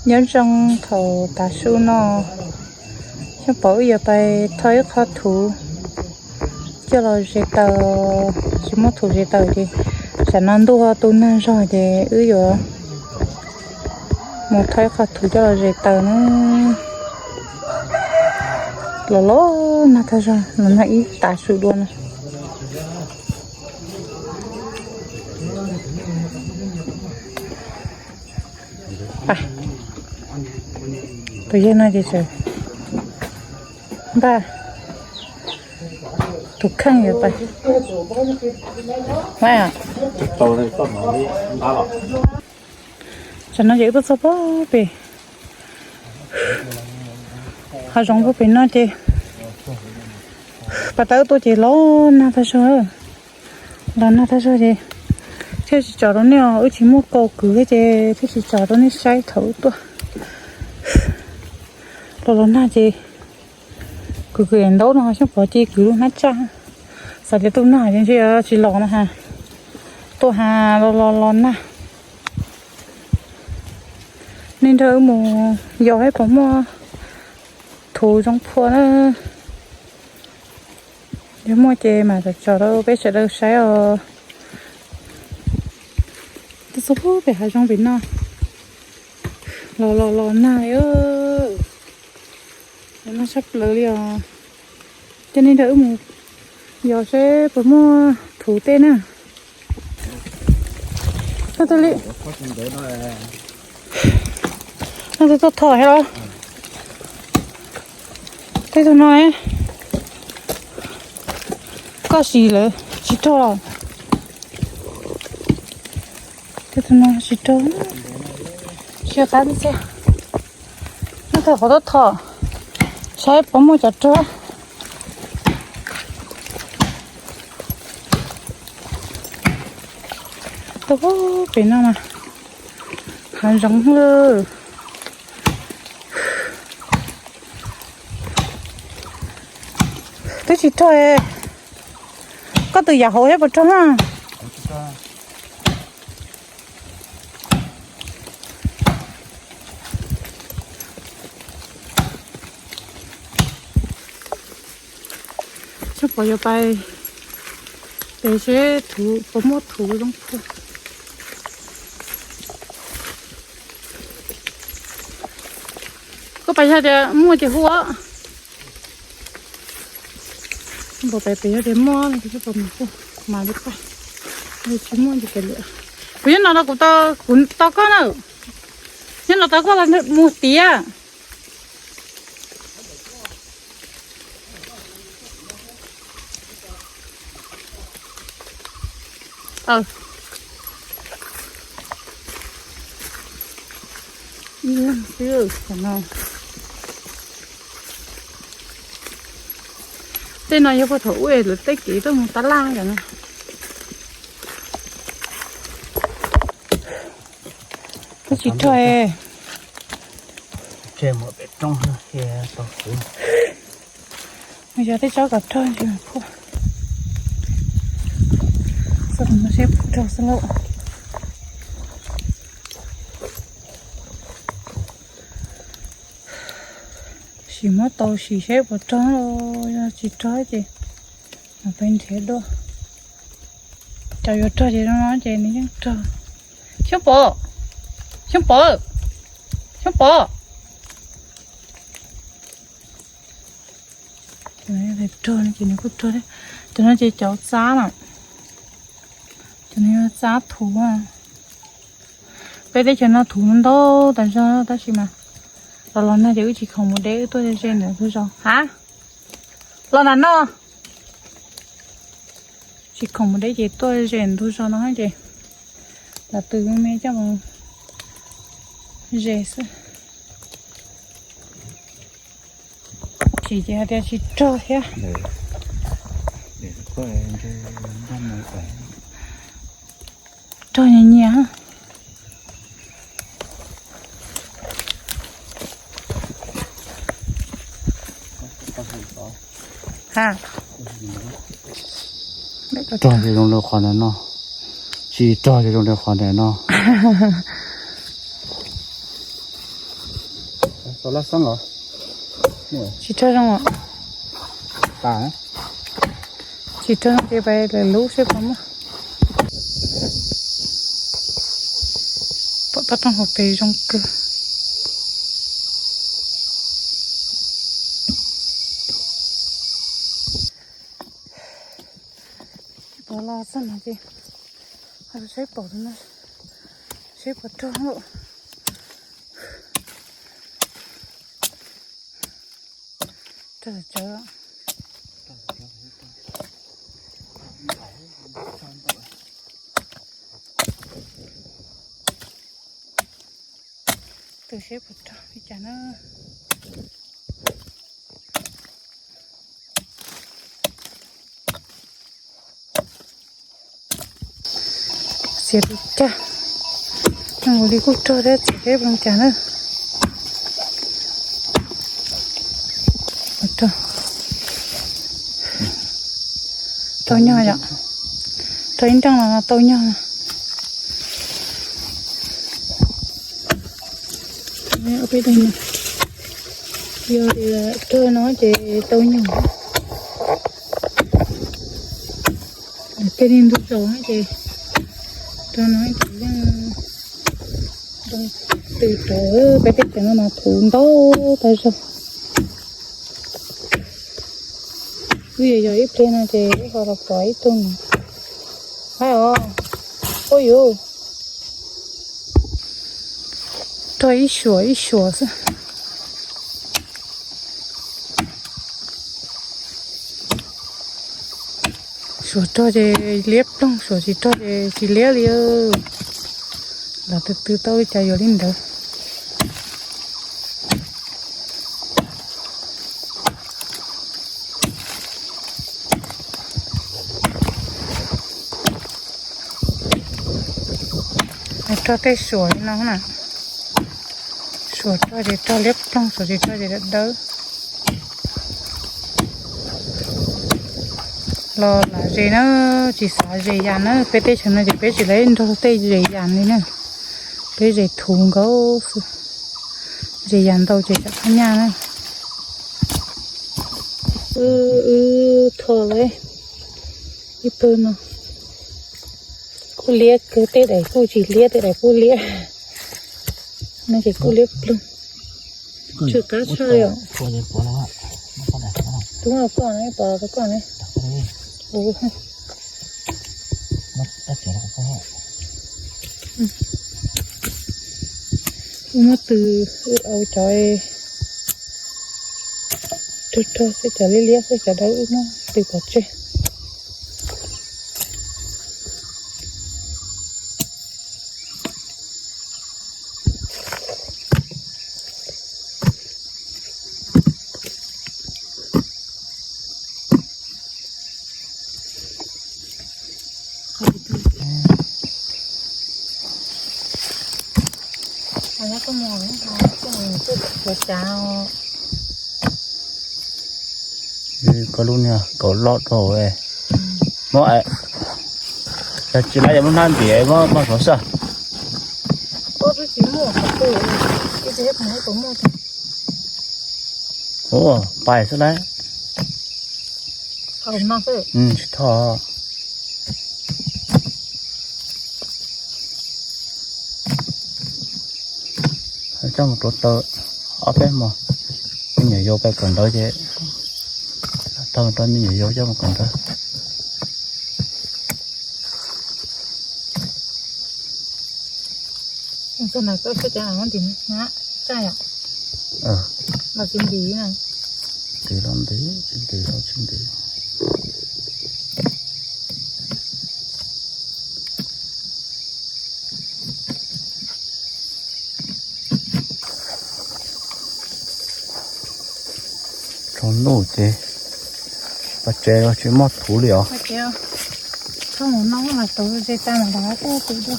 Nyob zoo thaum tav su no, Xyooj Pov wb yuav pais thauj ib qho thuv coj los zes taws, tsis muaj thuv zes taws ces tsam no ntuj tu nag zog ces wb yuav mus thauj ib qho thuv coj los zes taws na. Los los nag tag zog, los nag ib tav su dua no. Tus yawg no ces tseem npaj tus kheej yuav pais. Tsam no ces wb tuaj txog pem hav zoov puag pem no ces pas tau wb tuaj ces los nag tag zog, los nag tag zog ces thiaj tsis tsom rau nej os, wb tsis muaj kaus kwv ces thiaj tsis tsom rau nej saib thaum wb tuaj. Los los nag ces kwv kwv ntaub no Xyooj Pov cia kwv lub hnab tsaj, xav tias tu nag ces ntshe tsis los no ha, tuaj ha los los los nag. Nej nrog wb mus yos saib puas muaj thuv zoo phua na. Yog muaj ces mam tsom rau peb sawv daws saib os. Tuaj txog pem hav zoov pem no, los los los nag li, los nag tshaj plaws li os. Coj nej nrog wb mus yos saib puas muaj thuv tej na. Tuaj li, no tuaj thom thiab los. Tej tug no, koj siv lawm tsis rog. Tej tug no tsis rog, tsis qab txiaj. No thaum qhov tuaj thom saib puas muaj cov rog. Tuaj pem no mas hav zoov lawm. Twb tsis rog, koj tus yam hauv thiab puas rog na? Xyooj Pov yuav pais pem seb thuv puas muaj thuv zoo phua. Koj pais yog tias muaj ces hu os. Xyooj Pov pais pem yog tias muaj no ces Xyooj Pov mam hu, mam li pais. Yog tsis muaj ces kav liam. Kuv nyob no los kuv, kuv tos koj na. Nyob no tos koj los mus tiag. Ib leeg xwb no. Tej no yog puag thaum ub lawv tej kev tuaj mus tab laj cov no. Twb tsis rog. Yog tej tsob kom rog ntsis mas phua. Xav mus seb puas rog xwb lauj. Sim muab tau sim seb puas rog, yog tsis rog ces mam pais nrhiav dua. Cov yuav rog ces zoo no ces nws yeej rog. Xyoob Pov, Xyoob Pov, Xyoob Pov. Rog ces nws kuj rog thiab. Cov no ces cov txab na. Cov no yog txab thuv. Peb teb chaws no thuv ntau tas zog tab sis mas los los nag ces wb tsis khoom mus deb, wb tuaj ze ntawm ntug zos. Ha, los nram no. Tsis khoom mus deb ces tuaj ze ntug zos no ces lam tws me coj mus ze xwb. Tsis ces hais tias tsis rog thiab. Rog nyias nyias. Ha, rog ces zoo li qhov ntawm no, tsis rog ces zoo li qhov ntawm no. Tau laj xab los? Tsis rog zoo os. Tsis rog zoo ces pais lawm lub seb puas muaj. Pom toj roob hauv pes zoo kawg. Tau laj xab no ces saib pom no, seb puas rog lawm. Rog tsawv. Tus seb puas rog li cas na. Txiav tus cag, ua li kuj rog thiab, txiav thiab zoo cas na. Rog, rog nyog yom, rog ib nreej los tau nyog. Yog tias rog no ces tau nyog. Tej li ntug zaus ces rog no ces yeej tws rov peb teb chaws no mas thuv ntau tag zog. Wb yog yog ib pliag no ces wb ho los pom ib tug no. Hais os, ua yus rog ib suam ib suam xwb. Suam rog ces liab ploog, suam tsis rog ces tsis liab li. Los twb twb tau li cas yuav li ntawd. Rog tej suam li no na, suam rog ces rog liab ploog, suam tsis rog ces dawb dawb. Los lam zes na, tsis xav zes yas na, peb teb chaws no ces peb tsis lam nrog tej zes yas li na, peb zes thuv nkaus xwb, zes yas ntau ces tsam txhob nyaj na. Wb tho lawm ib pawg no, kuj liab kawg, tej daim kuj tsis liab, tej daim kuj liab, no ces kuj liab ploog. Tsw qab tshaj li os. Tus muaj koj ne, pom tus koj ne. Wb muab tws, wb au cov rog rog xwb, cov liab liab xwb, cov dawb wb muab tws pov tseg. Koj lub niag kaus loj rau muab, yog tsis lab yog muab hnab ntim muab maj hov xwb. Ua pais xwb lawm. Tsis thoj. Coj mus rau taw ob peb hmo, me nyuam yaus pais kawm ntawv ces, tau rau me nyuam yaus coj mus kawm ntawv. Ntim los tsis ntim na. Ntim los ntim, tsis ntim los tsis ntim. Tsaus ntuj ces pov tsev los tsis muaj thuv li os. Thauj mus no mas tus ze tag mas dav kuj tus dua.